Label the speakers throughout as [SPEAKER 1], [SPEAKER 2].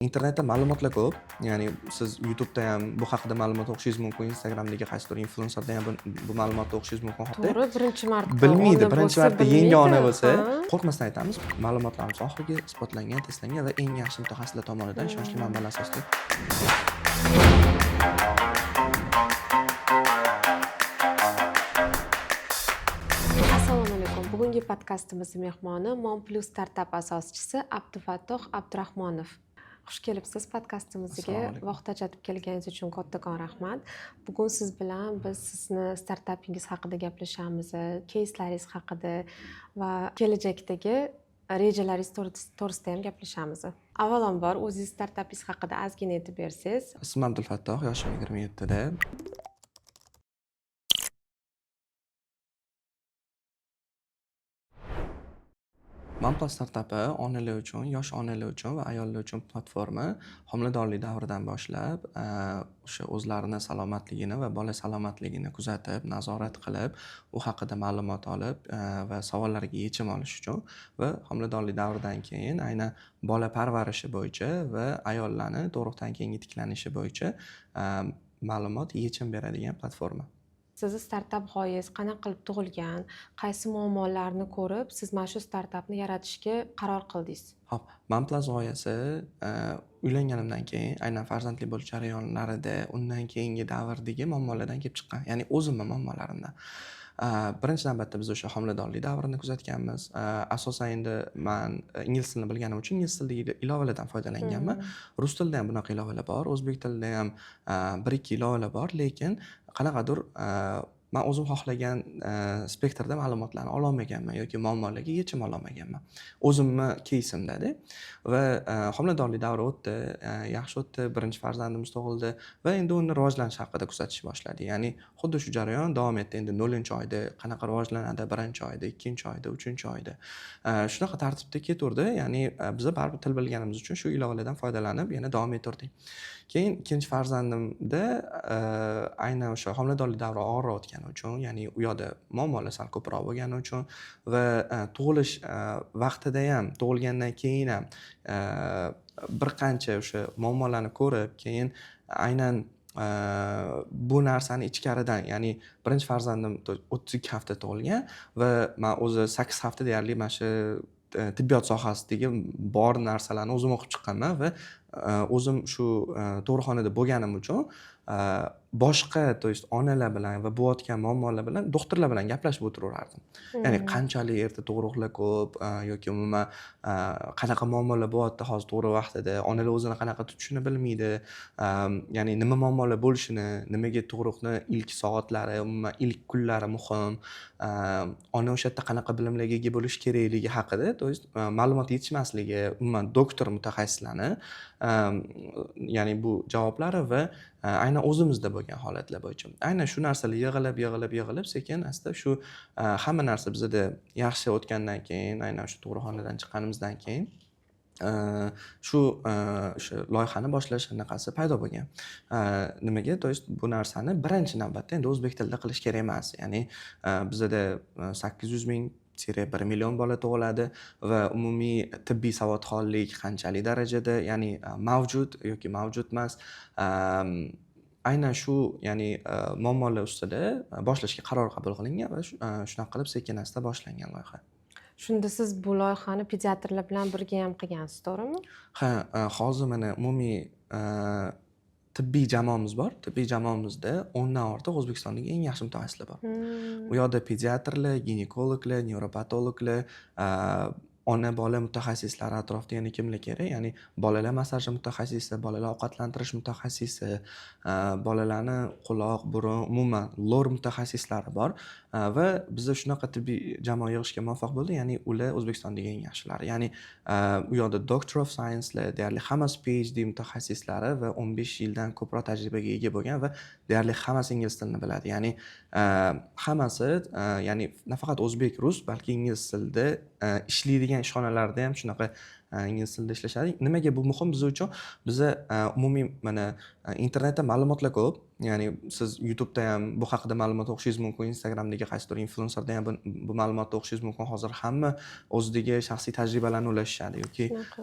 [SPEAKER 1] Internetda ma'lumotlar ko'p. Ya'ni siz YouTube'da ham bu haqida ma'lumot o'qishingiz mumkin, Instagramdagi qaysidir influencerdan ham bu ma'lumotni o'qishingiz mumkin.
[SPEAKER 2] To'g'ri, birinchi marta
[SPEAKER 1] Bilmaydi,
[SPEAKER 2] ona
[SPEAKER 1] birinchi
[SPEAKER 2] bo'lsa
[SPEAKER 1] marta yangi ona
[SPEAKER 2] bilmaydi.
[SPEAKER 1] bo'lsa, qo'rqmasdan aytamiz, ma'lumotlarimiz oxirgi isbotlangan, testlangan va eng yaxshi mutaxassislar tomonidan ishonchli manbalar asosida.
[SPEAKER 2] Assalomu alaykum. Bugungi podkastimiz mehmoni Mom Plus startap asoschisi Abdufattoh Abdurahmonov. Xush kelibsiz podkastimizga.
[SPEAKER 1] Assalomu alaykum.
[SPEAKER 2] Vaqt ajratib kelganingiz uchun kattakon rahmat. Bugun siz bilan biz sizni startapingiz haqida gaplashamiz, keyslaringiz haqida va kelajakdagi rejalaringiz to'g'risida ham gaplashamiz. Avvalambor, o'zingiz startapingiz haqida ozgina aytib bersangiz.
[SPEAKER 1] Ismim Abdulfattoh, yoshim 27 da. Momplus startapi onalar uchun, yosh onalar uchun va ayollar uchun platforma. Homiladorlik davridan boshlab, o'sha o'zlarini salomatligini va bola salomatligini kuzatib, nazorat qilib, u haqida ma'lumot olib, va savollarga yechim olish uchun va homiladorlik davridan keyin aynan bola parvarishi bo'yicha va ayollarni tug'ruqdan keyingi tiklanishi bo'yicha ma'lumot, yechim beradigan platforma.
[SPEAKER 2] Sizni startap g'oyangiz qanaqa qilib tug'ilgan? Qaysi muammolarni ko'rib, siz mana shu startapni yaratishga qaror qildingiz?
[SPEAKER 1] Xo'p, Momplus g'oyasi uylanganimdan keyin, aynan farzandli bo'lish jarayonlarida, undan keyingi davrdagi muammolardan kelib chiqqan. Ya'ni o'zimni muammolarimdan. Birinchi navbatda biz o'sha homiladorlik davrini kuzatganmiz. Asosan endi man ingliz tilini bilganim uchun ingliz tilidagi ilovalardan foydalanganman. Rus tilida ham bunaqa ilovalar bor, o'zbek tilida ham bir ikki ilovalar bor, lekin qanaqadir man o'zim xohlagan spektrda ma'lumotlarni ololmaganman yoki muammolarga yechim ololmaganman. O'zimni keysimda-da. Va homiladorlik davri o'tdi, yaxshi o'tdi, birinchi farzandimiz tug'ildi va endi uni rivojlanishi haqida kuzatishni boshladik. Ya'ni xuddi shu jarayon davom etdi. Endi 0-oyda qanaqa rivojlanadi, 1-oyda, 2-oyda, 3-oyda. Shunaqa tartibda ketaverdi. Ya'ni biza baribir til bilganimiz uchun shu ilovalardan foydalanib yana davom ettirdik. Keyin ikkinchi farzandimda aynan o'sha homiladorlik davri og'irroq o'tgani uchun, ya'ni u yoqda muammolar sal ko'proq bo'lgani uchun va tug'ilish vaqtida ham, tug'ilgandan keyin ham bir qancha o'sha muammolarni ko'rib, keyin aynan bu narsani ichkaridan, ya'ni birinchi farzandim 32 hafta tug'ilgan va man o'zi 8 hafta deyarli mana shu tibbiyot sohasidagi bor narsalarni o'zim o'qib chiqqanman va o'zim shu tug'ruqxonada bo'lganim uchun boshqa, то есть onalar bilan va bo'layotgan muammolar bilan doktorlar bilan gaplashib o'tiraverardim. Ya'ni qanchalik erta tug'ruqlar ko'p, yoki umuman qanaqa muammolar bo'lyapti hozir tug'ruq vaqtida, onalar o'zini qanaqa tutishini bilmaydi, ya'ni nima muammolar bo'lishini, nimaga tug'ruqni ilk soatlari, umuman ilk kunlari muhim, ona o'sha yerda qanaqa bilimlarga ega bo'lishi kerakligi haqida, то есть ma'lumot yetishmasligi, umuman doktor mutaxassislarni, ya'ni bu javoblari va aynan o'zimizda bo'lgan holatlar bo'yicha. Aynan shu narsalar yig'ilib, yig'ilib, yig'ilib, sekin asta shu hamma narsa bizada yaxshi o'tgandan keyin, aynan shu tug'ruqxonadan chiqqanimizdan keyin shu o'sha loyihani boshlash anaqasi paydo bo'lgan. Nimaga? То есть bu narsani birinchi navbatda endi o'zbek tilida qilish kerak emas. Ya'ni bizada 800 ming 1 million bola tug'iladi va umumiy tibbiy savodxonlik qanchalik darajada, ya'ni mavjud yoki mavjud emas. Aynan shu, ya'ni muammolar ustida boshlashga qaror qabul qilingan va shunaqa qilib sekin asta boshlangan loyiha.
[SPEAKER 2] Shunda siz bu loyihani pediatrlar bilan birga ham qilgansiz, to'g'rimi?
[SPEAKER 1] Ha, hozir mana umumiy tibbiy jamoamiz bor. Tibbiy jamoamizda 10 dan ortiq O'zbekistondagi eng yaxshi mutaxassislar bor. U yoqda pediatrlar, ginekologlar, nevropatologlar, ona bola mutaxassislari atrofida yana kimlar kerak? Ya'ni bolalar massaji mutaxassisi, bolalar ovqatlantirish mutaxassisi, bolalarni quloq, burun, umuman lor mutaxassislari bor. Va biza shunaqa tibbiy jamoa yig'ishga muvaffaq bo'ldik. Ya'ni ular O'zbekistondagi eng yaxshilari. Ya'ni u yoqda Doctor of Science'lar, deyarli hammasi PhD mutaxassislari va 15 yildan ko'proq tajribaga ega bo'lgan va deyarli hammasi ingliz tilini biladi. Ya'ni hammasi, ya'ni nafaqat o'zbek, rus, balki ingliz tilida ishlaydigan ishxonalarda ham shunaqa Ingliz tilida ishlashadi. Nimaga bu muhim biz uchun? Biza umumiy mana internetda ma'lumotlar ko'p, ya'ni siz YouTubeda ham bu haqida ma'lumot o'qishingiz mumkin, Instagramdagi qaysidir influenserda ham bu ma'lumotni o'qishingiz mumkin. Hozir hamma o'zidagi shaxsiy tajribalarni ulashishadi yoki
[SPEAKER 2] Shunaqa.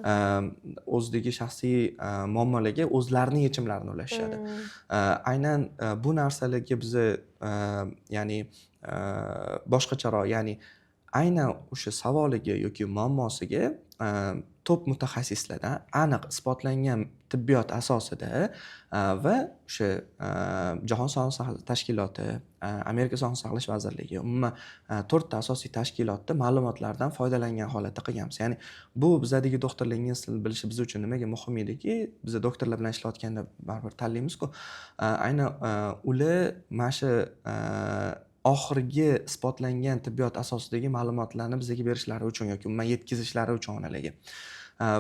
[SPEAKER 1] O'zidagi shaxsiy muammolarga o'zlarini yechimlarini ulashishadi. Aynan bu narsalarga biza ya'ni boshqacharoq, ya'ni aynan o'sha savoliga yoki muammosiga top mutaxassislardan aniq isbotlangan tibbiyot asosida va o'sha Jahon sog'liqni saqlash tashkiloti, Amerika Sog'liqni saqlash vazirligi, umuman to'rtta asosiy tashkilotda ma'lumotlardan foydalangan holatda qilganmiz. Ya'ni bu bizadagi doktorlar ingliz tilini bilishi biz uchun nimaga muhim ediki, biza doktorlar bilan ishlayotganda baribir tanlaymizku, aynan ular mana shu oxirgi isbotlangan tibbiyot asosidagi ma'lumotlarni bizga berishlari uchun yoki umuman yetkazishlari uchun onalarga.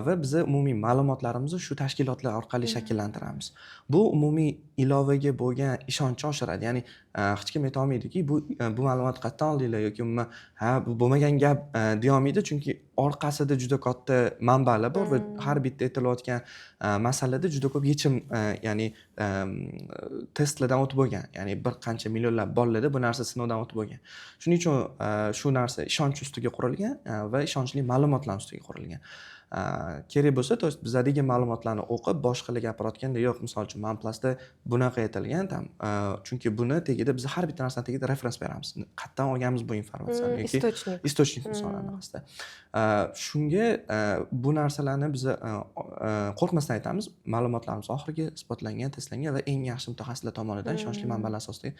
[SPEAKER 1] Va biza umumiy ma'lumotlarimizni shu tashkilotlar orqali shakllantiramiz. Bu umumiy ilovaga bo'lgan ishonchni oshiradi. Ya'ni hech kim aytolmaydiki, bu ma'lumotni qayerdan oldinglar yoki umuman ha, bu bo'lmagan gap deyolmaydi, chunki orqasida juda katta manbalar bor va har bitta aytilayotgan masalada juda ko'p yechim, ya'ni testlardan o'tib bo'lgan, ya'ni bir qancha millionlab bolalarda bu narsa sinovdan o'tib bo'lgan. Shuning uchun shu narsa ishonch ustiga qurilgan va ishonchli ma'lumotlar ustiga qurilgan. Kerak bo'lsa, то есть bizadagi ma'lumotlarni o'qib, boshqalar gapirayotganda, yo'q, misol uchun, OnePlusda bunaqa aytilgan там, chunki buni tagida biz har bitta narsani tagida referens beramiz, qayerdan olganmiz bu informatsiyani yoki
[SPEAKER 2] Источник.
[SPEAKER 1] Источник misol anaqasida. Shunga bu narsalarni biz qo'rqmasdan aytamiz: ma'lumotlarimiz oxirgi isbotlangan, testlangan va eng yaxshi mutaxassislar tomonidan ishonchli manbalar asosida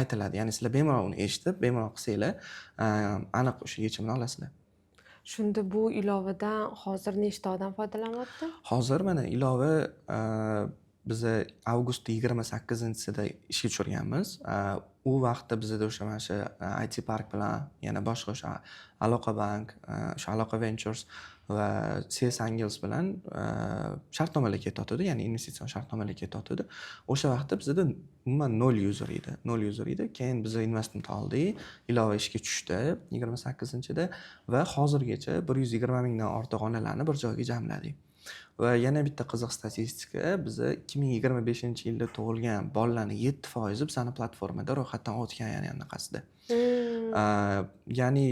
[SPEAKER 1] aytiladi. Ya'ni sizlar bemalol uni eshitib, bemalol qilsanglar, aniq o'sha yechimini olasizlar.
[SPEAKER 2] Shunda bu ilovadan hozir nechta odam foydalanyapti?
[SPEAKER 1] Hozir mana ilova biza avgust 28-sida ishga tushirganmiz. U vaqtda bizada o'sha mana shu IT Park bilan, yana boshqa o'sha Aloqa Bank, o'sha Aloqa Ventures va CS Angels bilan shartnomalar ketayotgandi, ya'ni investitsion shartnomalar ketayotgandi. O'sha vaqtda bizada umuman nol user edi, nol user edi. Keyin biz investment oldik, ilova ishga tushdi 28-da va hozirgacha 120 mingdan ortiq onalarni bir joyga jamladik. Va yana bitta qiziq statistika: biza 2025-yilda tug'ilgan bolalarni 7 foizi bizani platformada ro'yxatdan o'tgan, ya'ni anaqasida. Ya'ni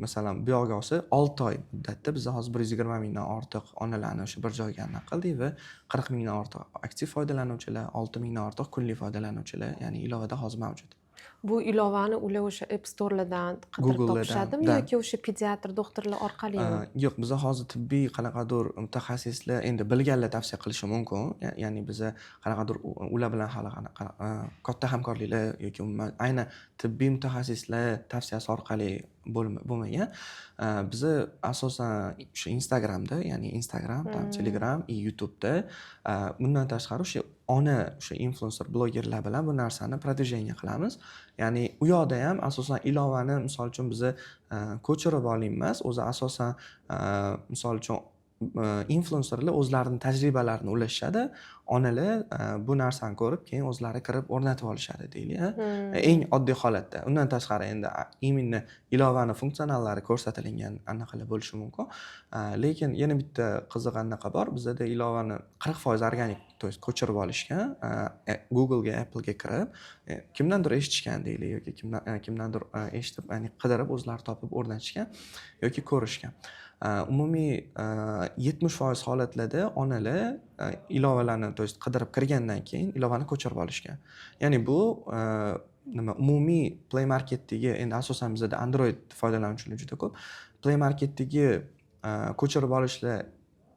[SPEAKER 1] masalan, bu yoqga olsa, 6 oy muddatda biz hozir 120 mingdan ortiq onalarni o'sha bir joyga anaqa qildik va 40 mingdan ortiq aktiv foydalanuvchilar, 6 mingdan ortiq kunlik foydalanuvchilar, ya'ni ilovada hozir mavjud.
[SPEAKER 2] Bu ilovani ular o'sha App Store'lardan qidirib
[SPEAKER 1] Google'lardan,
[SPEAKER 2] topishadimi
[SPEAKER 1] да.
[SPEAKER 2] yoki o'sha pediatr doktorlar orqalimi?
[SPEAKER 1] Yo'q, biza hozir tibbiy qanaqadir mutaxassislar, endi bilganlar tavsiya qilishi mumkin. Ya'ni biza qanaqadir ular bilan hali qanaqa katta hamkorliklar yoki umuman aynan tibbiy mutaxassislar tavsiyasi orqali bo'lmagan. Biza asosan o'sha Instagramda, ya'ni Instagram, там, Telegram и YouTube'da, bundan tashqari o'sha ona, o'sha influencer blogerlar bilan bu narsani продвижение qilamiz. Ya'ni u yoqda ham asosan ilovani, misol uchun, biza ko'chirib oling emas, o'zi asosan misol uchun, influenserlar o'zlarini tajribalarini ulashishadi. Onalar bu narsani ko'rib, keyin o'zlari kirib o'rnatib olishadi, deylik, a. Eng oddiy holatda. Undan tashqari endi именно ilovani funksionallari ko'rsatilgan anaqalar bo'lishi mumkin. Lekin yana bitta qiziq anaqa bor. Bizada ilovani 40% organik, то есть ko'chirib olishgan. Google'ga, Apple'ga kirib, kimdandir eshitishgan, deylik, yoki kimdandir eshitib, ya'ni qidirib, o'zlari topib o'rnatishgan yoki ko'rishgan. Umumiy 70% holatlarda onalar ilovalarni, то есть qidirib kirgandan keyin ilovani ko'chirib olishgan. Ya'ni bu nima, umumiy Play Marketdagi, endi asosan bizada Android foydalanuvchilar juda ko'p. Play Marketdagi ko'chirib olishlar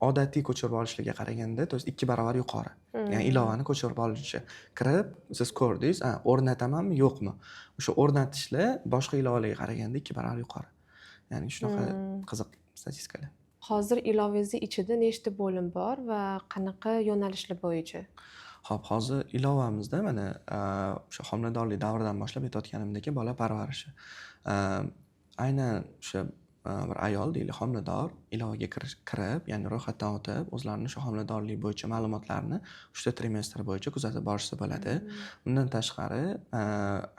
[SPEAKER 1] odatiy ko'chirib olishlarga qaraganda, то есть 2 barobar yuqori. Ya'ni ilovani ko'chirib olinishi. Kirib, siz ko'rdingiz, a, o'rnatamanmi, yo'qmi? O'sha o'rnatishlar boshqa ilovalarga qaraganda 2 barobar yuqori. Ya'ni shunaqa qiziq statistikalar.
[SPEAKER 2] Hozir ilovangizni ichida nechta bo'lim bor va qanaqa yo'nalishlar bo'yicha?
[SPEAKER 1] Xo'p, hozir ilovamizda mana o'sha homiladorlik davridan boshlab aytayotganimdek, bola parvarishi. Aynan o'sha bir ayol, deylik, homilador, ilovaga kirib, ya'ni ro'yxatdan o'tib, o'zlarini o'sha homiladorlik bo'yicha ma'lumotlarini 3 ta trimestr bo'yicha kuzatib borishsa bo'ladi. Undan tashqari,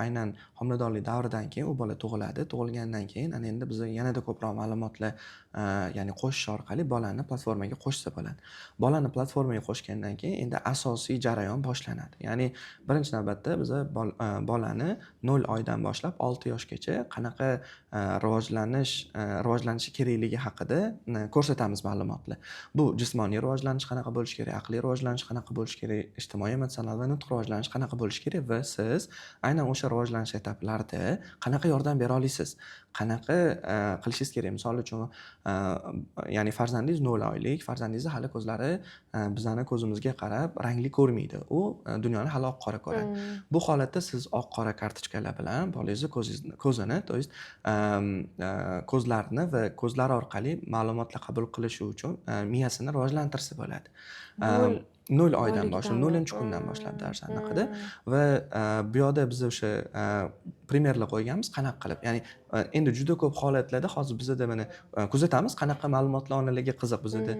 [SPEAKER 1] aynan homiladorlik davridan keyin u bola tug'iladi. Tug'ilgandan keyin ana endi biz yanada ko'proq ma'lumotlar, ya'ni qo'shish orqali bolani platformaga qo'shsa bo'ladi. Bolani platformaga qo'shgandan keyin endi asosiy jarayon boshlanadi. Ya'ni birinchi navbatda biza bolani 0 oydan boshlab 6 yoshgacha qanaqa rivojlanishi kerakligi haqida ko'rsatamiz ma'lumotlar. Bu jismoniy rivojlanish qanaqa bo'lishi kerak, aqliy rivojlanish qanaqa bo'lishi kerak, ijtimoiy, emotsional va nutq rivojlanish qanaqa bo'lishi kerak va siz aynan o'sha rivojlanish etaplarida qanaqa yordam bera olasiz, qanaqa qilishingiz kerak. Misol uchun, ya'ni farzandingiz 0 oylik, farzandingizni hali ko'zlari bizani ko'zimizga qarab rangli ko'rmaydi. U dunyoni hali oq qora ko'radi. Bu holatda siz oq qora kartochkalar bilan bolangizni ko'zini, то есть ko'zlarini va ko'zlari orqali ma'lumotlar qabul qilishi uchun miyasini rivojlantirsa bo'ladi. 0 oydan boshlab,
[SPEAKER 2] Nollikdanmi?
[SPEAKER 1] 0-kundan boshlab даже anaqada va bu yoqda biz o'sha пример lar qo'yganmiz, qanaqa qilib. Ya'ni endi juda ko'p holatlarda hozir bizada mana kuzatamiz, qanaqa ma'lumotlar onalarga qiziq bizada.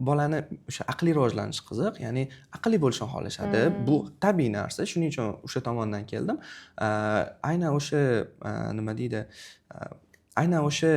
[SPEAKER 1] Bolani o'sha aqliy rivojlanishi qiziq, ya'ni aqlli bo'lishini xohlashadi. Bu tabiiy narsa, shuning uchun o'sha tomondan keldim. Aynan o'sha, nima deydi, aynan o'sha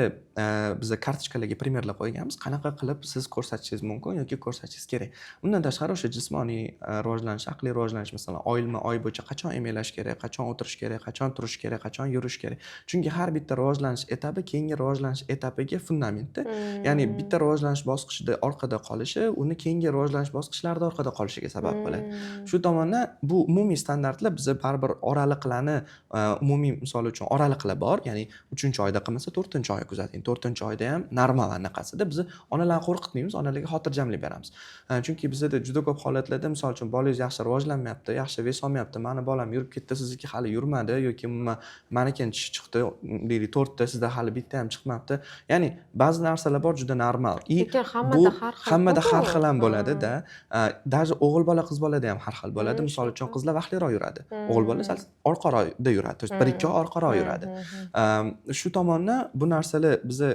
[SPEAKER 1] biza kartochkalarga пример lar qo'yganmiz, qanaqa qilib siz ko'rsatishingiz mumkin yoki ko'rsatishingiz kerak. Undan tashqari, o'sha jismoniy rivojlanish, aqliy rivojlanish, masalan, oyma oy bo'yicha qachon emlash kerak, qachon o'tirish kerak, qachon turish kerak, qachon yurish kerak. Chunki har bitta rivojlanish etapi keyingi rivojlanish etapiga fundamentda. Ya'ni bitta rivojlanish bosqichida orqada qolishi uni keyingi rivojlanish bosqichlarida orqada qolishiga sabab bo'ladi. Shu tomondan bu umumiy standartlar, biza baribir oraliqlarni, umumiy, misol uchun, oraliqlar bor, ya'ni uchinchi oyda qilmasa, to'rtinchi oy kuzating, to'rtinchi oyda ham normal anaqasida. Biz onalarni qo'rqitmaymiz, onalarga xotirjamlik beramiz. Chunki bizada juda ko'p holatlarda, misol uchun, bolangiz yaxshi rivojlanmayapti, yaxshi вес olmayapti, mani bolam yurib ketdi, sizniki hali yurmadi yoki umuman manikini tishi chiqdi, deylik, to'rtta, sizda hali bitta ham chiqmabdi. Ya'ni ba'zi narsalar bor juda normal и
[SPEAKER 2] Lekin
[SPEAKER 1] bu
[SPEAKER 2] hammada har xil.
[SPEAKER 1] Hammada har xil ham bo'ladida. Даже o'g'il bola, qiz bolada ham har xil bo'ladi. Misol uchun, qizlar vaqtliroq yuradi, o'g'il bola sal orqaroqda yuradi, то есть 1-2 oy orqaroq yuradi. Shu tomondan bu narsalar biza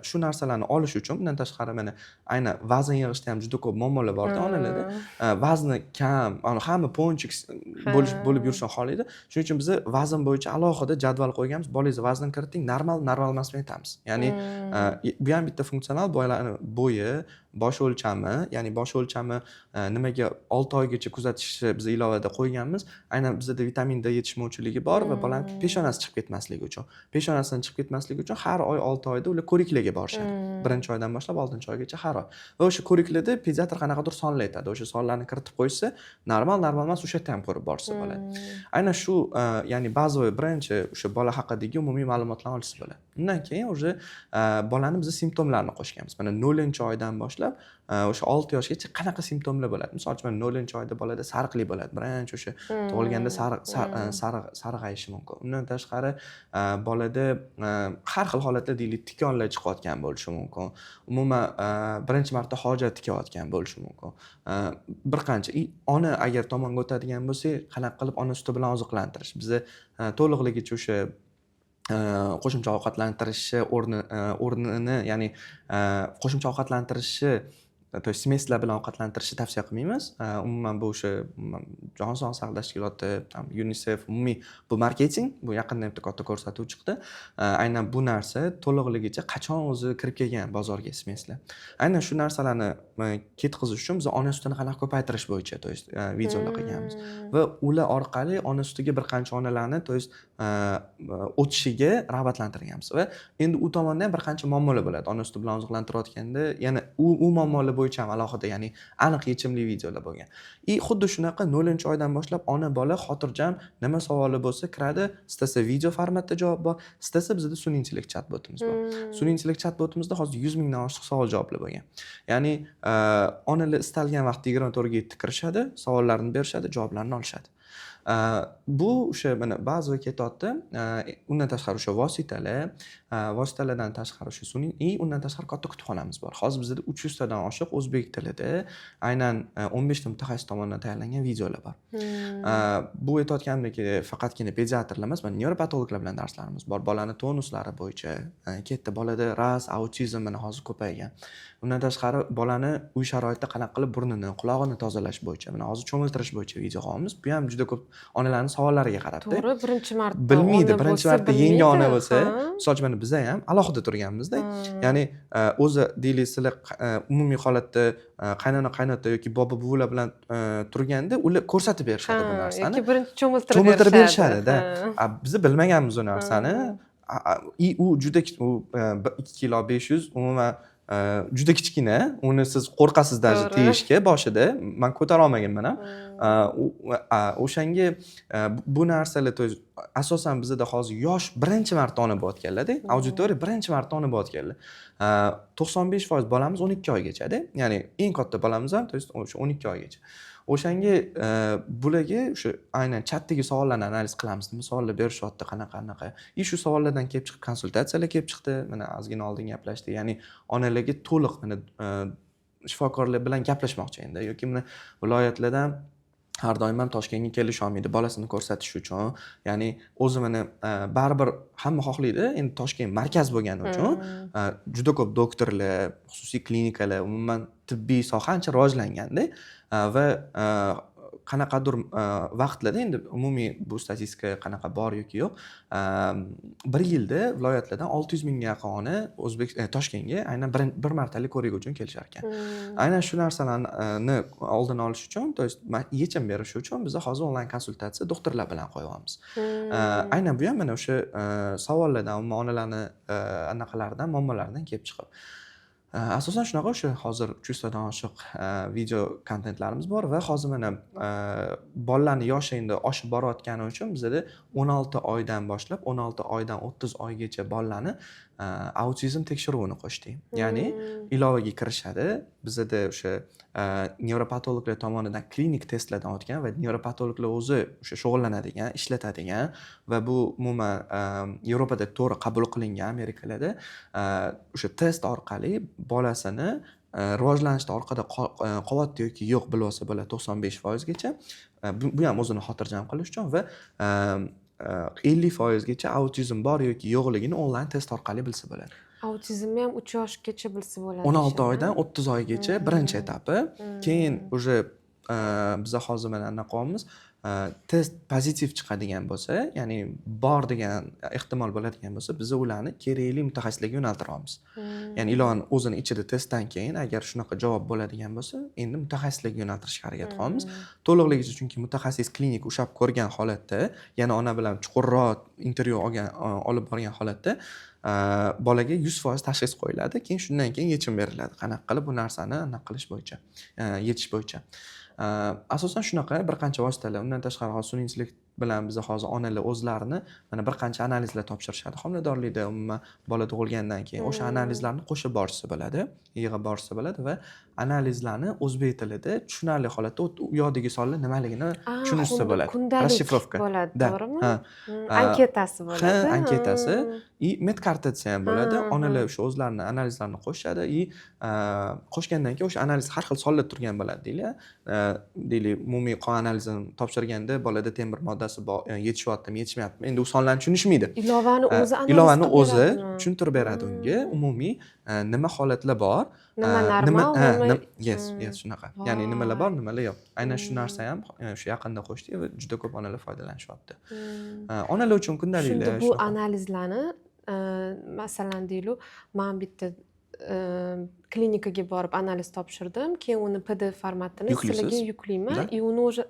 [SPEAKER 1] shu narsalarni olish uchun, bundan tashqari, mana aynan vazn yig'ishda ham juda ko'p muammolar borda onalarda. Vazni kam, hamma пончик bo'lib yurishni xohlaydi. Shuning uchun biza vazn bo'yicha alohida jadval qo'yganmiz. Bolangizni vaznini kiriting, normal, normal emasmi aytamiz. Ya'ni bu ham bitta funksional, bolani bo'yi, bosh o'lchami, ya'ni bosh o'lchami nimaga 6 oygacha kuzatishni biz ilovada qo'yganmiz. Aynan bizada vitamin D yetishmovchiligi bor va bolani peshonasi chiqib ketmasligi uchun, peshonasini chiqib ketmasligi uchun har oy 6 oyda ular ko'riklarga borishadi. Birinchi oydan boshlab oltinchi oygacha har oy va o'sha ko'riklarda pediatr qanaqadir sonlar aytadi. O'sha sonlarni kiritib qo'yishsa, normal, normal emas, o'sha yerda ham ko'rib borsa bo'ladi. Aynan shu, ya'ni bazaviy birinchi o'sha bola haqidagi umumiy ma'lumotlarni olsa bo'ladi. Undan keyin уже bolani biz simptomlarini qo'shganmiz. Mana 0-oydan boshlab o'sha 6 yoshgacha qanaqa simptomlar bo'ladi. Misol uchun, mana 0-oyda bolada sariqlik bo'ladi, birinchi o'sha tug'ilganda sarg'ayishi mumkin. Undan tashqari, bolada har xil holatda, deylik, tikonlar chiqayotgan bo'lishi mumkin, umuman birinchi marta hojat tikayotgan bo'lishi mumkin. Bir qancha и ona agar tomonga o'tadigan bo'lsak, qanaqa qilib ona suti bilan oziqlantirish, biza to'liqligicha o'sha qo'shimcha ovqatlantirishni o'rnini, ya'ni qo'shimcha ovqatlantirishni, то есть смесь lar bilan ovqatlantirishni tavsiya qilmaymiz. Umuman bu o'sha umuman Jahon sog'liqni saqlash tashkiloti, там UNICEF, umumiy bu marketing, bu yaqinda bitta katta ko'rsatuv chiqdi. Aynan bu narsa to'liqligicha qachon o'zi kirib kelgan bozorga смесь lar. Aynan shu narsalarni ketkazish uchun biz ona sutini qanaqa ko'paytirish bo'yicha, то есть videolar qilganmiz va ular orqali ona sutiga bir qancha onalarni, то есть o'tishiga rag'batlantirganmiz. Va endi u tomonda ham bir qancha muammolar bo'ladi. Ona suti bilan oziqlantirayotganda yana u muammolar bo'yicha ham alohida, ya'ni aniq yechimli videolar bo'lgan. И xuddi shunaqa 0-oydan boshlab ona bola xotirjam, nima savoli bo'lsa kiradi, istasa video formatda javob bor, istasa bizada sun'iy intellekt chat botimiz bor. Sun'iy intellekt chat botimizda hozir 100 mingdan oshiq savol javoblar bo'lgan. Ya'ni onalar istalgan vaqtda 24:07 kirishadi, savollarini berishadi, javoblarni olishadi. Bu o'sha mana bazaviy ketyapti. Undan tashqari o'sha vositalar, vositalardan tashqari o'sha sun'iy и undan tashqari katta kutubxonamiz bor. Hozir bizada 300 tadan oshiq o'zbek tilida aynan 15 ta mutaxassis tomonidan tayyorlangan videolar bor. Bu aytayotganimdek, faqatgina pediatrlar emas, mana nevropatologlar bilan darslarimiz bor. Bolani tonuslari bo'yicha ketdi. Bolada РАС, autizm mana hozir ko'paygan. Undan tashqari bolani uy sharoitida qanaqa qilib burnini, qulog'ini tozalash bo'yicha, mana hozir cho'miltirish bo'yicha video qilyapmiz. Bu ham juda ko'p onalarning savollariga qarabda.
[SPEAKER 2] To'g'ri, birinchi marta
[SPEAKER 1] Bilmaydi,
[SPEAKER 2] ona
[SPEAKER 1] birinchi
[SPEAKER 2] bo'lsa
[SPEAKER 1] marta yangi ona
[SPEAKER 2] bilmaydi.
[SPEAKER 1] bo'lsa, misol uchun mana biza ham alohida turganmizda. Ya'ni o'zi deylik, sizlar umumiy holatda qaynona, qaynota yoki bobo, buvilar bilan turganda ular ko'rsatib berishadi bu narsani.
[SPEAKER 2] Yoki birinchi cho'miltirib
[SPEAKER 1] Cho'miltirib
[SPEAKER 2] berishadi.
[SPEAKER 1] Berishadi-da. A biza bilmaganmiz u narsani. И u juda u 2 kilo 500, umuman juda kichkina. Uni siz qo'rqasiz даже tegishga boshida. Man ko'tara olmaganman ham. O'shanga bu narsalar, то есть asosan bizada hozir yosh, birinchi marta ona bo'layotganlarda, auditoriya birinchi marta ona bo'layotganlar. 95% bolamiz 12 oygachada. Ya'ni eng katta bolamiz ham, то есть o'sha 12 oygacha. O'shanga bularga o'sha aynan chatdagi savollarni analiz qilamiz. Nima savollar berishyapti, qanaqa anaqa. И shu savollardan kelib chiqib konsultatsiyalar kelib chiqdi. Mana ozgina oldin gaplashdik. Ya'ni onalarga to'liq mana shifokorlar bilan gaplashmoqchi endi yoki mana viloyatlardan har doim ham Toshkentga kelisholmaydi bolasini ko'rsatish uchun. Ya'ni o'zi mana baribir hamma xohlaydi. Endi Toshkent markaz bo'lgani uchun juda ko'p doktorlar, xususiy klinikalar, umuman tibbiy soha ancha rivojlanganda va qanaqadir vaqtlarda, endi umumiy bu statistika qanaqa bor yoki yo'q, bir yilda viloyatlardan 600 mingga yaqin ona O'zbek Toshkentga aynan bir martalik ko'rik uchun kelishar ekan. Aynan shu narsalarni oldini olish uchun, то есть yechim berish uchun biza hozir onlayn konsultatsiya doktorlar bilan qo'yyapmiz. Aynan bu ham mana o'sha savollardan, umuman onalarni anaqalaridan, muammolaridan kelib chiqib. Asosan shunaqa, o'sha hozir 300 tadan oshiq video kontentlarimiz bor va hozir mana bolalarni yoshi endi oshib borayotgani uchun bizada 16 oydan boshlab, 16 oydan 30 oygacha bolalarni autizm tekshiruvini qo'shdik. Ya'ni ilovaga kirishadi. Bizada o'sha nevropatologlar tomonidan klinik testlardan o'tgan va nevropatologlar o'zi o'sha shug'ullanadigan, ishlatadigan va bu umuman Yevropada to'g'ri qabul qilingan, Amerikalarda o'sha test orqali bolasini rivojlanishda orqada qolyapti yoki yo'q bilib olsa bo'ladi 95 gacha. Bu ham o'zini xotirjam qilish uchun va 50 gacha autizm bor yoki yo'qligini onlayn test orqali bilsa bo'ladi.
[SPEAKER 2] Autizmni ham 3 yoshgacha bilsa bo'ladi
[SPEAKER 1] 16
[SPEAKER 2] o'sha,
[SPEAKER 1] oydan 30 oygacha birinchi etapi. Keyin уже biza hozir mana anaqa qilyapmiz. Test pozitiv chiqadigan bo'lsa, ya'ni bor degan ehtimol bo'ladigan bo'lsa, biza ularni kerakli mutaxassislarga yo'naltiryapmiz. Ya'ni ilovani o'zini ichida testdan keyin agar shunaqa javob bo'ladigan bo'lsa, endi mutaxassislarga yo'naltirishga harakat qilyapmiz. To'liqligicha, chunki mutaxassis klinik ushlab ko'rgan holatda, yana ona bilan chuqurroq intervyu olgan, olib borgan holatda bolaga 100% tashxis qo'yiladi. Keyin shundan keyin yechim beriladi. Qanaqa qilib bu narsani anaqa qilish bo'yicha, yechish bo'yicha. Asosan shunaqa bir qancha vositalar. Undan tashqari hozir sun'iy intellekt bilan biza hozir onalar o'zlarini mana bir qancha analizlar topshirishadi. Homiladorlikda, umuman bola tug'ilgandan keyin o'sha analizlarni qo'shib borishsa bo'ladi, yig'ib borishsa bo'ladi va analizlarni o'zbek tilida tushunarli holatda u yoqdagi sonlar nimaligini tushunishsa
[SPEAKER 2] Xuddi
[SPEAKER 1] bo'ladi.
[SPEAKER 2] Kundalik
[SPEAKER 1] Расшифровка.
[SPEAKER 2] Bo'ladi,
[SPEAKER 1] Да,
[SPEAKER 2] to'g'rimi?
[SPEAKER 1] Ha.
[SPEAKER 2] Anketasi
[SPEAKER 1] Ha,
[SPEAKER 2] bo'ladi.
[SPEAKER 1] anketasi и медкарта desa ham bo'ladi. Onalar o'sha o'zlarini analizlarini qo'shishadi и qo'shgandan keyin o'sha analiz har xil sonlar turgan bo'ladi deylik. Deylik, umumiy qon analizini topshirganda bolada temir moddasi bor, yetishyaptimi, yetishmayaptimi? Endi u sonlarni tushunishmaydi.
[SPEAKER 2] Ilovani o'zi analiz
[SPEAKER 1] Ilovani
[SPEAKER 2] qilib
[SPEAKER 1] o'zi
[SPEAKER 2] beradimi?
[SPEAKER 1] Tushuntirib beradi unga umumiy nima holatlar bor.
[SPEAKER 2] Nima
[SPEAKER 1] Nima
[SPEAKER 2] normal,
[SPEAKER 1] ha,
[SPEAKER 2] nima
[SPEAKER 1] yes, yes, shunaqa. Ya'ni nimalar bor,
[SPEAKER 2] Voy.
[SPEAKER 1] nimalar yo'q. Aynan shu narsa ham shu yaqinda qo'shdik va juda ko'p onalar foydalanishyapti. Onalar uchun kundaliklar
[SPEAKER 2] Shunda bu
[SPEAKER 1] shunaqa.
[SPEAKER 2] analizlarni masalan, deylik, man bitta klinikaga borib analiz topshirdim, keyin uni PDF formatini
[SPEAKER 1] Yuklaysiz.
[SPEAKER 2] Sizlarga yuklayman
[SPEAKER 1] Да.
[SPEAKER 2] и uni уже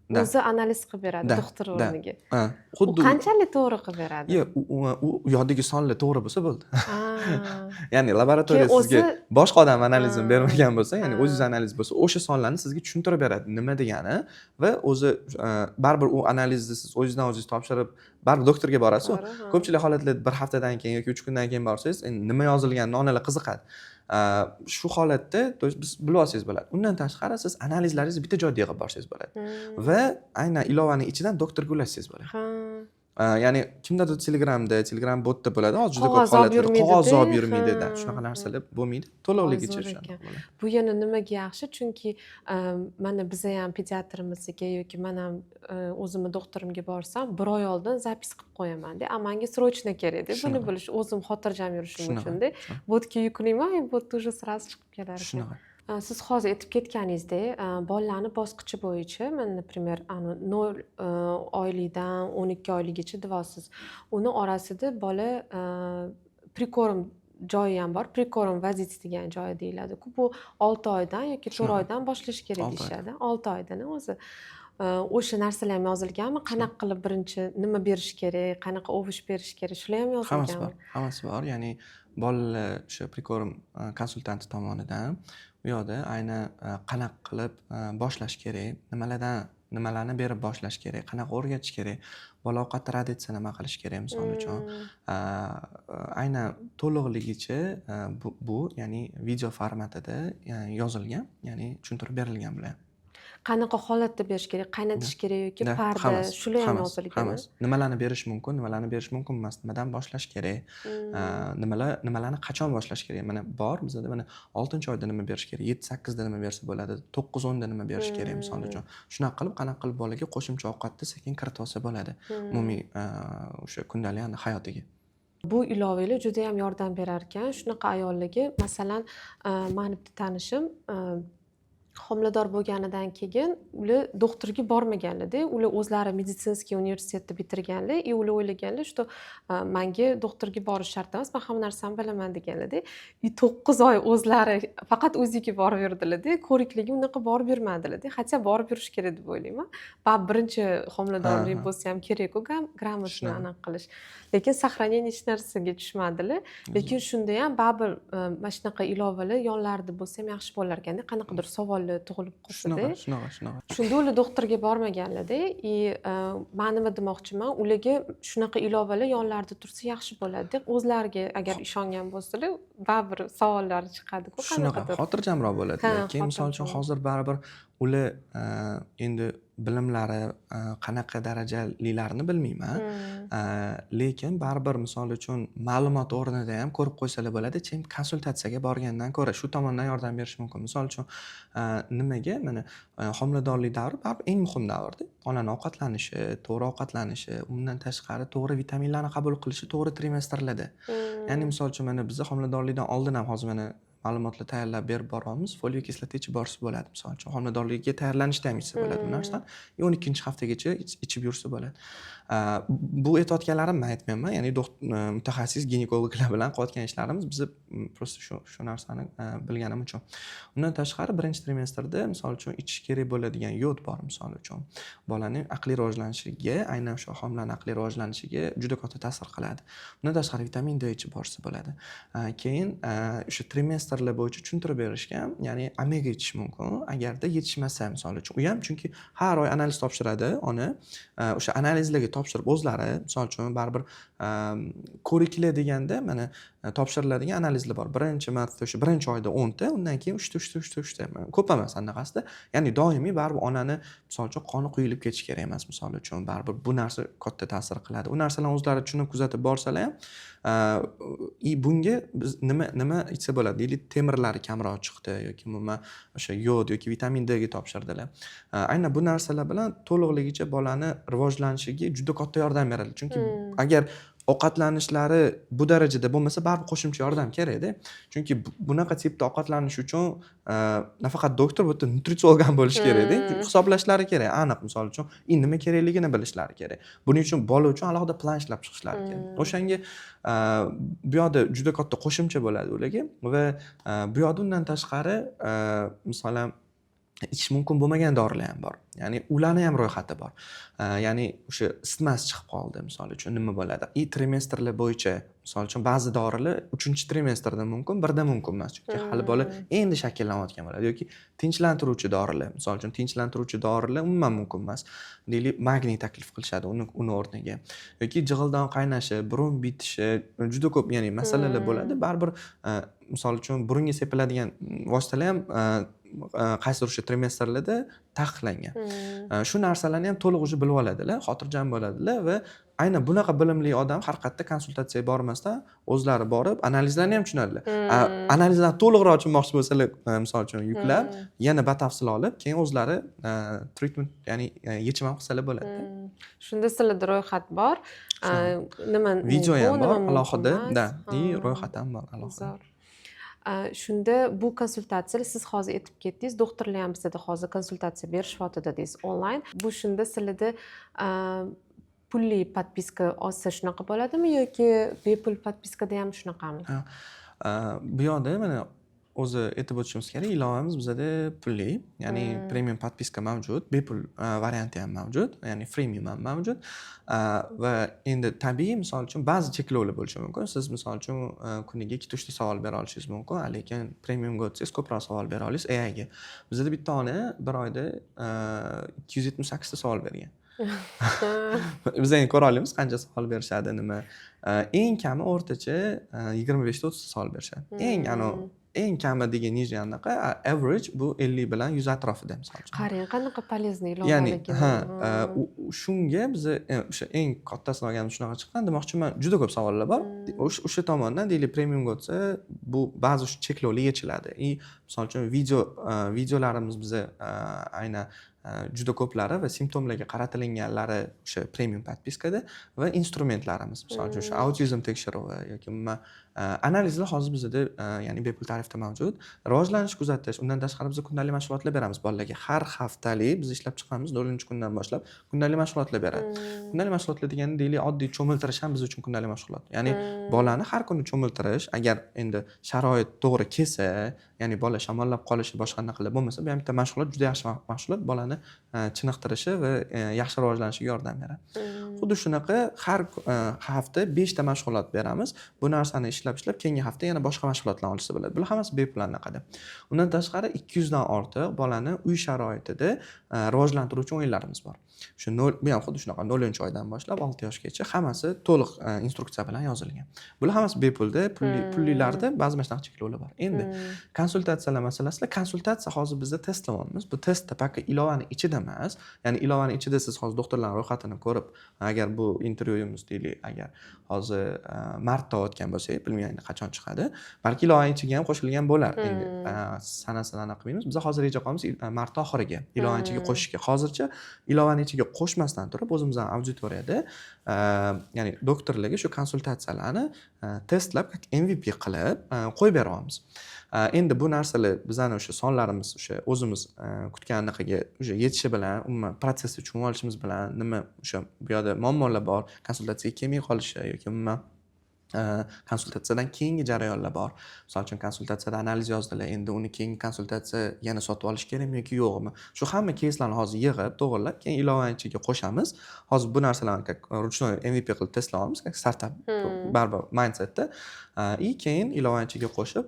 [SPEAKER 1] Да.
[SPEAKER 2] o'zi analiz qilib beradi
[SPEAKER 1] Да,
[SPEAKER 2] doktor
[SPEAKER 1] да.
[SPEAKER 2] o'rniga.
[SPEAKER 1] Ha,
[SPEAKER 2] U
[SPEAKER 1] xuddi
[SPEAKER 2] qanchalik to'g'ri qilib beradi?
[SPEAKER 1] Yo'q, u yoqdagi sonlar to'g'ri bo'lsa bo'ldi. Ya'ni laboratoriya
[SPEAKER 2] Keyin
[SPEAKER 1] sizga
[SPEAKER 2] o'zi
[SPEAKER 1] boshqa odam analizini bermagan bo'lsa, ya'ni o'zingiz analiz bo'lsa, o'sha sonlarni sizga tushuntirib beradi nima degani va o'zi baribir u analizni siz o'zingizdan o'zingiz topshirib, baribir doktorga borasiz-ku.
[SPEAKER 2] To'g'ri, ha.
[SPEAKER 1] Ko'pchilik holatlarda bir haftadan keyin yoki 3 kundan keyin borsangiz, endi nima yozilganini onalar qiziqadi. Shu holatda, то есть, biz bilib olsangiz bo'ladi. Undan tashqari, siz analizlaringizni bitta joyda yig'ib borsangiz bo'ladi va aynan ilovani ichidan doktorga ulashsangiz bo'ladi. Ya'ni kimdadir Telegramda, Telegram botda bo'ladi hozir juda ko'p
[SPEAKER 2] Qog'oz olib
[SPEAKER 1] holatlarda
[SPEAKER 2] yurmaydida.
[SPEAKER 1] Qog'oz olib yurmaydida, shunaqa narsalar bo'lmaydi to'liqligicha.
[SPEAKER 2] Zo'r
[SPEAKER 1] O'sha
[SPEAKER 2] ekan.
[SPEAKER 1] bo'ladi.
[SPEAKER 2] Bu yana nimaga yaxshi? Chunki mana biza ham pediatrimizga yoki man ham o'zimni doktorimga borsam, bir oy oldin запись qilib qo'yamanda. A manga срочно kerakda buni bilish, o'zim xotirjam yurishim uchunda. Botga yuklayman, и bot уже сразу chiqib kelar ekan.
[SPEAKER 1] Shunaqa.
[SPEAKER 2] Siz hozir aytib ketganingizdek, bolalarni bosqichi bo'yicha, mana, например, ani 0 oylikdan 12 oyligacha deyapsiz. Uni orasida bola прикорм joyi ham bor. Прикорм вводить degan joyi deyiladi-ku. Bu 6 oydan yoki 4 oydan boshlash kerak
[SPEAKER 1] 6 oydan.
[SPEAKER 2] deyishadi. 6 oydan o'zi. O'sha narsalar ham yozilganmi? Qanaqa qilib birinchi nima berish kerak, qanaqa овощ berish kerak, shular ham
[SPEAKER 1] Hammasi
[SPEAKER 2] yozilganmi?
[SPEAKER 1] bor, hammasi bor. Ya'ni bolalar o'sha прикорм konsultanti tomonidan u yoqda aynan qanaqa qilib boshlash kerak, nimalardan, nimalarni berib boshlash kerak, qanaqa o'rgatish kerak, bola ovqatni rad etsa nima qilish kerak, misol uchun. Aynan to'liqligicha bu ya'ni video formatida yozilgan, ya'ni tushuntirib berilgan bular.
[SPEAKER 2] Qanaqa holatda berish kerak, qaynatish kerak yoki
[SPEAKER 1] Да,
[SPEAKER 2] parda,
[SPEAKER 1] hammasi,
[SPEAKER 2] shular ham
[SPEAKER 1] hammasi,
[SPEAKER 2] yozilganmi?
[SPEAKER 1] hammasi. Nimalarni berish mumkin, nimalarni berish mumkin emas, nimadan boshlash kerak, nimalarni qachon boshlash kerak. Mana bor bizada, mana 6-oyda nima berish kerak, 7-8da nima bersa bo'ladi, 9-10da nima berish kerak, misol uchun. Shunaqa qilib, qanaqa qilib bolaga qo'shimcha ovqatni sekin kiritib olsa bo'ladi umumiy o'sha kundalik hayotiga.
[SPEAKER 2] Bu ilovalar judayam yordam berar ekan shunaqa ayollarga. Masalan, mani bitta tanishim homilador bo'lganidan keyin ular doktorga bormaganlarda. Ular o'zlari медицинский universitetni bitirganlar и ular o'ylaganlar, что manga doktorga borish shart emas, man hamma narsani bilaman deganlarda. И 9 oy o'zlari faqat УЗИga borib yurdilarda, ko'riklarga unaqa borib yurmadilarda. Хотя borib yurish kerak deb o'ylayman, baribir birinchi homiladorlik bo'lsa ham kerakku грамотно anaqa qilish. Lekin сохранение hech narsaga tushmadilar. Lekin shunda ham baribir mana shunaqa ilovalar yonlarida bo'lsa ham yaxshi bo'lar ekanda, qanaqadir savollar tug'ilib qolsada.
[SPEAKER 1] Shunaqa, shunaqa, shunaqa.
[SPEAKER 2] Shunda ular doktorga bormaganlarda. И man nima demoqchiman, ularga shunaqa ilovalar yonlarida tursa yaxshi bo'ladi, o'zlariga agar ishongan bo'lsalar, baribir savollari chiqadiku
[SPEAKER 1] Shunaqa,
[SPEAKER 2] qanaqadir.
[SPEAKER 1] Xotirjamroq bo'ladilar. Keyin, misol uchun,
[SPEAKER 2] Xotirjam.
[SPEAKER 1] hozir baribir ular endi bilimlari qanaqa darajalilarini bilmayman. Lekin baribir, misol uchun, ma'lumot o'rnida ham ko'rib qo'ysalar bo'ladi, чем konsultatsiyaga borgandan ko'ra shu tomondan yordam berishi mumkin. Misol uchun, nimaga mana homiladorlik davri baribir eng muhim davrda. Onani ovqatlanishi, to'g'ri ovqatlanishi, undan tashqari to'g'ri vitaminlarni qabul qilishi to'g'ri trimestrlarda. Ya'ni, misol uchun, mana biza homiladorlikdan oldin ham hozir mana ma'lumotlar tayyorlab berib boryapmiz. Foliy kislota ichib borsa bo'ladi, misol uchun. Homiladorlikka tayyorlanishda ham ichsa bo'ladi bu narsani. И 12-haftagacha ichib yursa bo'ladi. Bu aytayotganlarim man aytmayapman, ya'ni mutaxassis ginekologlar bilan qilayotgan ishlarimiz, biza просто shu narsani bilganim uchun. Undan tashqari, birinchi trimestrda, misol uchun, ichish kerak bo'ladigan yod bor, misol uchun. Bolaning aqliy rivojlanishiga, aynan o'sha homilani aqliy rivojlanishiga juda katta ta'sir qiladi. Undan tashqari vitamin D ichib borsa bo'ladi. Keyin o'sha trimestrlar bo'yicha tushuntirib berishgan, ya'ni omega ichish mumkin, agarda yetishmasa, misol uchun. U ham chunki har oy analiz topshiradi ona. O'sha analizlarga topshirib o'zlari, misol uchun, baribir ko'rikli deganda mana topshiriladigan analizlar bor. Birinchi marta o'sha birinchi oyda 10 ta, undan keyin 3 ta, 3 ta, 3 ta, 3 ta. Ko'p emas anaqasida. Ya'ni doimiy baribir onani, misol uchun, qoni quyilib ketishi kerak emas, misol uchun. Baribir bu narsa katta ta'sir qiladi. U narsalarni o'zlari tushunib, kuzatib borsalar ham и bunga biz nima ichsa bo'ladi? Deylik, temirlari kamroq chiqdi yoki umuman o'sha yod yoki vitamin D ga topshirdilar. Aynan bu narsalar bilan to'liqligicha bolani rivojlanishiga juda katta yordam beradi. Chunki agar ovqatlanishlari bu darajada bo'lmasa, baribir qo'shimcha yordam kerakda. Chunki bunaqa tipda ovqatlanish uchun nafaqat doktor, bu yerda nutritsiolog ham bo'lishi kerakda. Hisoblashlari kerak aniq, misol uchun, и nima kerakligini bilishlari kerak. Buning uchun bola uchun alohida plan ishlab chiqishlari kerak. O'shanga bu yoqda juda katta qo'shimcha bo'ladi ularga va bu yoqda undan tashqari, masalan, Ichish mumkin bo'lmagan dorilar ham bor, ya'ni ularni ham ro'yxati bor. Ya'ni o'sha isitmasi chiqib qoldi, misol uchun, nima bo'ladi? И trimestrlar bo'yicha, misol uchun, ba'zi dorilar uchinchi trimestrda mumkin, birda mumkin emas, chunki hali bola endi shakllanayotgan bo'ladi. Yoki tinchlantiruvchi dorilar, misol uchun, tinchlantiruvchi dorilar umuman mumkin emas, deylik, magniy taklif qilishadi uni o'rniga. Yoki jig'ildon qaynashi, burun bitishi, juda ko'p, ya'ni masalalar bo'ladi baribir. Misol uchun, burunga sepiladigan vositalar ham qaysidir o'sha trimestrlarda taqiqlangan. Shu narsalarni ham to'liq уже bilib oladilar, xotirjam bo'ladilar va aynan bunaqa bilimli odam har qayerda konsultatsiyaga bormasdan, o'zlari borib, analizlarni ham tushunadilar. Analizlarni to'liqroq tushunmoqchi bo'lsalar, misol uchun, yuklab, yana batafsil olib, keyin o'zlari treatment, ya'ni yechim ham qilsalar bo'ladi.
[SPEAKER 2] Shunda sizlarda ro'yxat bor. Nima
[SPEAKER 1] Video
[SPEAKER 2] mumkin,
[SPEAKER 1] ham bor
[SPEAKER 2] nima mumkin
[SPEAKER 1] alohida,
[SPEAKER 2] emas.
[SPEAKER 1] Да, и ro'yxat ham bor alohida.
[SPEAKER 2] Zo'r. Shunda bu konsultatsiyalar, siz hozir aytib ketdingiz, doktorlar ham bizada hozir konsultatsiya berishyapti dedingiz onlayn. Bu shunda sizlarda pulli подписка olsa shunaqa bo'ladimi yoki bepul подписка da ham shunaqami?
[SPEAKER 1] Bu yoqda mana o'zi aytib o'tishimiz kerak, ilovamiz bizada pulli, ya'ni premium подписка mavjud, bepul varianti ham mavjud, ya'ni freemium ham mavjud. Va endi tabiiy, misol uchun, ba'zi cheklovlar bo'lishi mumkin. Siz, misol uchun, kuniga ikkita, uchta savol bera olishingiz mumkin, lekin premiumga o'tsangiz, ko'proq savol bera olasiz AIga. Bizada bitta ona bir oyda 278 ta savol bergan. Biz endi ko'ra olamiz, qancha savol berishadi, nima. Eng kami o'rtacha 25 ta, 30 ta savol berishadi. Eng anavi eng kami degan нижний anaqa, average bu 50 bilan 100 atrofida, misol uchun.
[SPEAKER 2] Qarang, qanaqa полезный
[SPEAKER 1] Ya'ni
[SPEAKER 2] ilovaligini.
[SPEAKER 1] Ha, shunga biza o'sha eng kattasini olganimiz shunaqa chiqqan. Demoqchiman, juda ko'p savollar bor. O'sha tomondan, deylik, premiumga o'tsa, bu ba'zi shu cheklovlar yechiladi. И misol uchun, videolarimiz biza aynan juda ko'plari va simptomlarga qaratilinganlari o'sha premium подписка da va instrumentlarimiz, misol uchun, o'sha autizm tekshiruvi yoki umuman analizlar hozir bizada ya'ni bepul tarifda mavjud. Rivojlanish kuzatish, undan tashqari biz kundalik mashg'ulotlar beramiz bolalarga. Har haftalik biz ishlab chiqamiz, 0-kundan boshlab kundalik mashg'ulotlar beradi. Kundalik mashg'ulotlar degani, deylik, oddiy cho'miltirish ham biz uchun kundalik mashg'ulot. Ya'ni bolani har kuni cho'miltirish, agar endi sharoit to'g'ri kelsa, ya'ni bola shamollab qolishi, boshqa anaqalar bo'lmasa, bu ham bitta mashg'ulot, juda yaxshi mashg'ulot, bolani chiniqtirishi va yaxshi rivojlanishiga yordam beradi. Xuddi shunaqa har hafta 5 ta mashg'ulot beramiz. Bu narsani ishlab ishlab, keyingi hafta yana boshqa mashg'ulotlarni olishsa bo'ladi. Bular hammasi bepul anaqada. Undan tashqari 200 dan ortiq bolani uy sharoitida rivojlantiruvchi o'yinlarimiz bor. Shu nol, bu ham xuddi shunaqa 0-oydan boshlab 6 yoshgacha hammasi to'liq instruksiya bilan yozilgan. Bular hammasi bepulda, pulli pullilarda ba'zi mana shunaqa cheklovlar bor. Endi konsultatsiyalar masalasida, konsultatsiya hozir bizda testlayapmiz. Bu testda пока ilovani ichida emas. Ya'ni ilovani ichida siz hozir doktorlarning ro'yxatini ko'rib, agar bu intervyuyimiz, deylik, agar hozir martda o'tgan bo'lsak, bilmayman endi qachon chiqadi. Balki ilovani ichiga ham qo'shilgan bo'lar. Endi sanasini aniq qilmaymiz. Biz hozir reja qilyapmiz mart oxiriga ilovani ichiga qo'shishga. Hozircha ilovani ichiga qo'shmasdan turib, o'zimizni auditoriyada ya'ni doktorlarga shu konsultatsiyalarni testlab, как MVP qilib qo'yib beryapmiz. Endi bu narsalar bizani o'sha sonlarimiz o'sha o'zimiz kutgan anaqaga o'sha yetishi bilan, umuman protsessni tushunib olishimiz bilan, nima o'sha bu yoqda muammolar bor, konsultatsiyaga kelmay qolishi yoki umuman konsultatsiyadan keyingi jarayonlar bor. Misol uchun, konsultatsiyada analiz yozdilar, endi uni keyingi konsultatsiya yana sotib olish kerakmi yoki yo'qmi? Shu hamma keyslarni hozir yig'ib, to'g'irlab, keyin ilovani ichiga qo'shamiz. Hozir bu narsalarni как ручной MVP qilib testlayapmiz, как startap baribir mindsetda. И keyin ilovani ichiga qo'shib,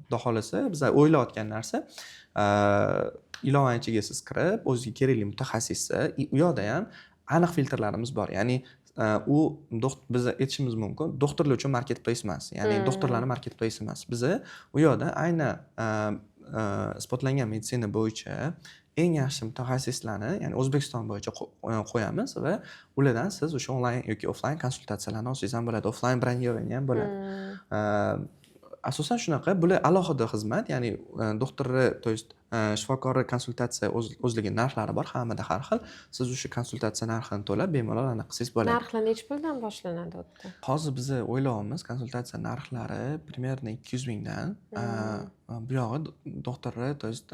[SPEAKER 1] xudo xohlasa, biza o'ylayotgan narsa, ilovani ichiga siz kirib, o'zizga kerakli mutaxassisni и u yoqda ham aniq filtrlarimiz bor. Ya'ni u biz aytishimiz mumkin, doktorlar uchun marketplace emas. Ya'ni doktorlarni marketplace emas. Biza u yoqda aynan isbotlangan meditsina bo'yicha eng yaxshi mutaxassislarni, ya'ni O'zbekiston bo'yicha qo'yamiz va ulardan siz o'sha onlayn yoki offlayn konsultatsiyalarni olsangiz ham bo'ladi. Offlayn бронирование ham bo'ladi. Asosan shunaqa, bular alohida xizmat, ya'ni doktorni, то есть shifokorni konsultatsiya o'zligini narxlari bor, hammada har xil. Siz o'sha konsultatsiya narxini to'lab, bemalol anaqa qilsangiz bo'ladi.
[SPEAKER 2] Narxlar nechi puldan boshlanadi u yerda?
[SPEAKER 1] Hozir biza o'ylayapmiz, konsultatsiya narxlari примерно 200 mingdan. Bu yog'i doktorni, то есть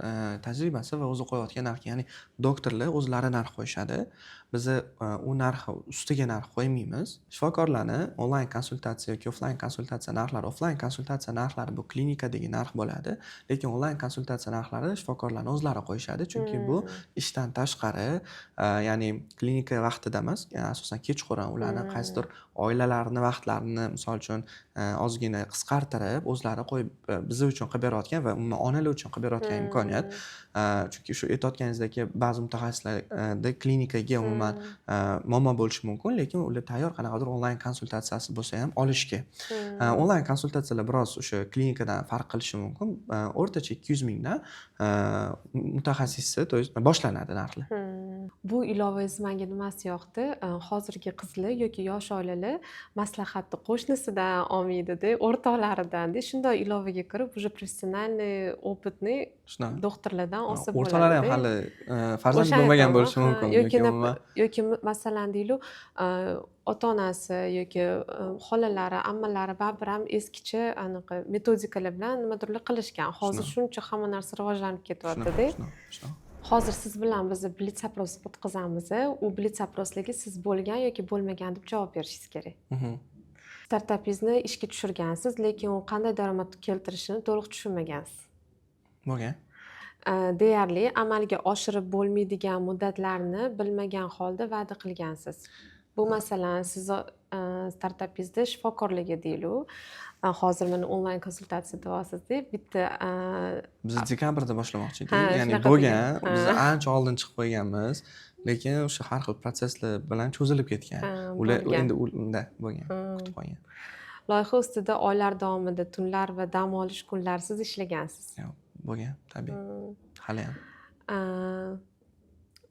[SPEAKER 1] tajribasi va o'zi qo'yayotgan narx, ya'ni doktorlar o'zlari narx qo'yishadi. Biza u narxi ustiga narx qo'ymaymiz. Shifokorlarni onlayn konsultatsiya yoki offlayn konsultatsiya narxlari, offlayn konsultatsiya narxlari bu klinikadagi narx bo'ladi, lekin onlayn konsultatsiya narxlari shifokorni o'zi qo'yadi. Shifokorlarni o'zlari qo'yishadi, chunki bu ishdan tashqari, ya'ni klinika vaqtida emas, asosan kechqurun ularni qaysidir oilalarini vaqtlarini, misol uchun, ozgina qisqartirib, o'zlari qo'yib, biz uchun qilib berayotgan va umuman onalar uchun qilib berayotgan imkoniyat. Chunki shu aytayotganingizdek, ba'zi mutaxassislarda klinikaga umuman muammo bo'lishi mumkin, lekin ular tayyor qanaqadir onlayn konsultatsiyasi bo'lsa ham olishga. Onlayn konsultatsiyalar biroz o'sha klinikadan farq qilishi mumkin. O'rtacha 200 mingdan mutaxassisi, то есть, boshlanadi narxlar.
[SPEAKER 2] Bu ilovangiz menga nimasi yoqdi? Hozirgi qizlar yoki yosh oilalar maslahatni qo'shnisidan olmaydida, o'rtoqlaridan. Shundoq ilovaga kirib, уже профессиональный, опытный
[SPEAKER 1] Shunaqa.
[SPEAKER 2] doktorlardan olsa
[SPEAKER 1] O'rtoqlari ham
[SPEAKER 2] bo'ladida.
[SPEAKER 1] hali farzand
[SPEAKER 2] O'shani
[SPEAKER 1] bo'lmagan
[SPEAKER 2] aytaman,
[SPEAKER 1] bo'lishi mumkin
[SPEAKER 2] yoki
[SPEAKER 1] yoki umuman
[SPEAKER 2] yoki masalan deylik, ota onasi yoki xolalari, ammalari baribir ham eskicha anaqa metodikalar bilan nimadirlar qilishgan. Hozir shuncha hamma narsa rivojlanib ketyaptida.
[SPEAKER 1] Shunaqa, shunaqa.
[SPEAKER 2] Hozir siz bilan biz блиц опрос o'tkazamiz. U блиц опрос larga siz bo'lgan yoki bo'lmagan deb javob berishingiz kerak. Startapingizni ishga tushirgansiz, lekin u qanday daromad keltirishini to'liq tushunmagansiz.
[SPEAKER 1] Bo'lgan.
[SPEAKER 2] Deyarli amalga oshirib bo'lmaydigan muddatlarni bilmagan holda va'da qilgansiz. Bu, masalan, sizni startapingizda shifokorlarga deylik, hozir mana onlayn konsultatsiya deyapsizda, bitta
[SPEAKER 1] Biz dekabrda boshlamoqchi edik. Ya'ni
[SPEAKER 2] shunaqa
[SPEAKER 1] bo'lgan,
[SPEAKER 2] degan.
[SPEAKER 1] Biz ancha oldin chiqib qo'yganmiz, lekin o'sha har xil protsesslar bilan cho'zilib ketgan. Ular
[SPEAKER 2] bo'lgan.
[SPEAKER 1] Endi unda bo'lgan, kutib qolgan.
[SPEAKER 2] Loyiha ustida oylar davomida tunlar va dam olish kunlarisiz ishlagansiz.
[SPEAKER 1] Yo'q, bo'lgan, tabiiy. Haliyam.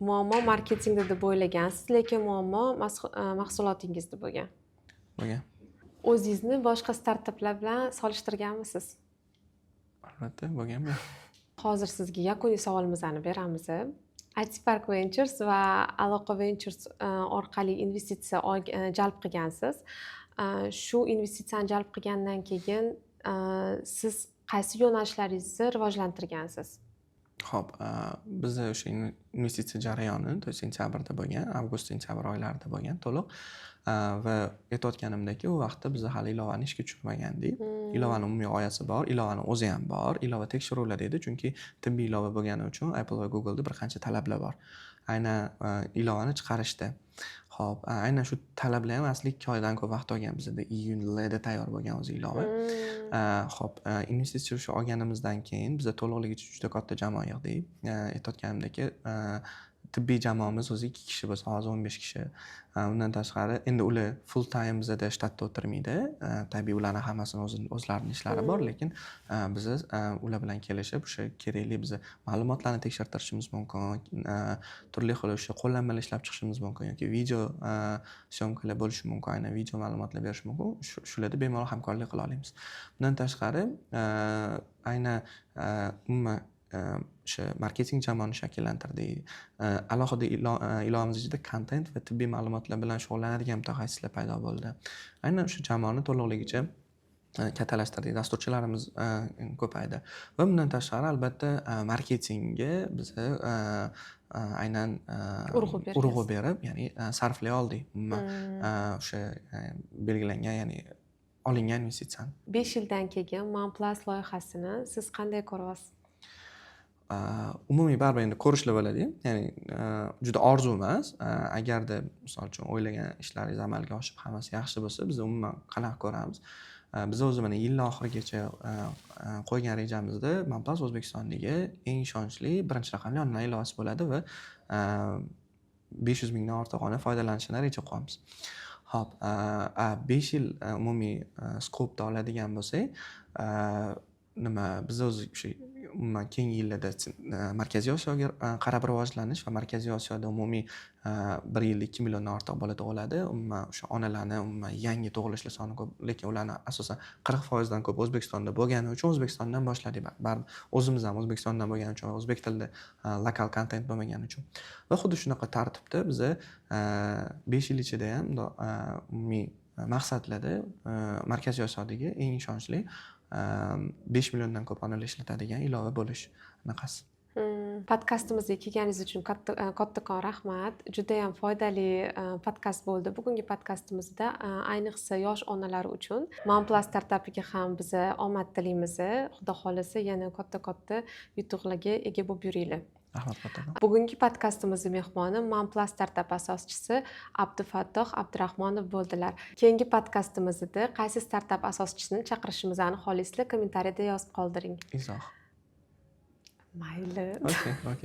[SPEAKER 2] Muammo marketingda deb o'ylagansiz, lekin muammo mahsulotingizda bo'lgan.
[SPEAKER 1] Bo'lgan.
[SPEAKER 2] O'zingizni boshqa startaplar bilan solishtirganmisiz?
[SPEAKER 1] Albatta, bo'lganmi?
[SPEAKER 2] Hozir sizga yakuniy savolimizni beramiz. IT Park Ventures va Aloqa Ventures orqali investitsiya jalb qilgansiz. Shu investitsiyani jalb qilgandan keyin siz qaysi yo'nalishlaringizni rivojlantirgansiz?
[SPEAKER 1] Ho'p, bizda o'sha investitsiya jarayoni, то есть, sentyabrda bo'lgan, avgust, sentyabr oylarida bo'lgan to'liq. Va aytayotganimdek, u vaqtda biz hali ilovani ishga tushirmagandik. Ilovani umumiy g'oyasi bor, ilovani o'zi ham bor, ilova tekshiruvlar edi, chunki tibbiy ilova bo'lgani uchun Apple va Google'da bir qancha talablar bor. Aynan ilovani chiqarishda. Ho'p, aynan shu talablar ham asli 2 oydan ko'p vaqt olgan bizada, iyunlarda tayyor bo'lgan o'zi ilova. Ho'p, investitsiya o'sha olganimizdan keyin biza to'liqligicha juda katta jamoa yig'dik. Aytayotganimdek, tibbiy jamoamiz o'zi 2 kishi bo'lsa, hozir 15 kishi. Undan tashqari, endi ular full time bizada shtatda o'tirmaydi. Tabiiy, ularni hammasini o'zlarini ishlari bor, lekin biza ular bilan kelishib, o'sha kerakli biza ma'lumotlarni tekshirtirishimiz mumkin, turli xil o'sha qo'llanmalar ishlab chiqishimiz mumkin yoki video съёмка lar bo'lishi mumkin, aynan video ma'lumotlar berish mumkin. Shularda bemalol hamkorlik qila olamiz. Bundan tashqari, aynan umuman o'sha marketing jamoani shakllantirdik. Alohida ilovamiz ichida kontent va tibbiy ma'lumotlar bilan shug'ullanadigan mutaxassislar paydo bo'ldi. Aynan o'sha jamoani to'liqligicha kattalashtirdik. Dasturchilarimiz ko'paydi. Va bundan tashqari, albatta, marketingga biza aynan
[SPEAKER 2] Urg'u
[SPEAKER 1] urg'u
[SPEAKER 2] bergansiz.
[SPEAKER 1] berib, ya'ni sarflay oldik umuman o'sha belgilangan, ya'ni olingan investitsiyani.
[SPEAKER 2] 5 yildan keyin OnePlus loyihasini siz qanday ko'ryapsiz?
[SPEAKER 1] Umumiy baribir endi ko'rishlar bo'ladi, ya'ni juda orzu emas. Agarda, misol uchun, o'ylagan ishlaringiz amalga oshib, hammasi yaxshi bo'lsa, biz umuman qanaqa ko'ramiz? Biz o'zi mana yil oxirigacha qo'ygan rejamizda OnePlus O'zbekistondagi eng ishonchli birinchi raqamli onlayn ilovasi bo'ladi va 500 mingdan ortiq ona foydalanishini reja qilyapmiz. Ho'p, 5 yil umumiy scope da oladigan bo'lsak, nima, biz o'zi o'sha umuman keyingi yillarda Markaziy Osiyoga qarab rivojlanish va Markaziy Osiyoda umumiy bir yilda 2 milliondan ortiq bola tug'iladi. Umuman o'sha onalarni umuman yangi tug'ilishlar soni ko'p, lekin ularni asosan 40%dan ko'p O'zbekistonda bo'lgani uchun O'zbekistondan boshladik. Baribir o'zimiz ham O'zbekistondan bo'lgani uchun va o'zbek tilida lokal kontent bo'lmagani uchun. Va xuddi shunaqa tartibda biza 5 yil ichida ham bundoq umumiy maqsadlarda Markaziy Osiyodagi eng ishonchli, 5 milliondan ko'p onalar ishlatadigan ilova bo'lish anaqasi.
[SPEAKER 2] Podkastimizga kelganingiz uchun kattakon rahmat. Judayam foydali podkast bo'ldi bugungi podkastimizda, ayniqsa yosh onalar uchun. Momplus startapiga ham biza omad tilaymiz. Xudo xohlasa, yana katta katta yutuqlarga ega bo'lib yuringlar.
[SPEAKER 1] Rahmat kattakon.
[SPEAKER 2] Bugungi podkastimizni mehmoni Momplus startap asoschisi Abdufattoh Abdurahmonov bo'ldilar. Keyingi podkastimizda qaysi startap asoschisini chaqirishimizni xohlaysizlar, kommentariyada yozib qoldiring.
[SPEAKER 1] Izoh.
[SPEAKER 2] Mayli.
[SPEAKER 1] Okey.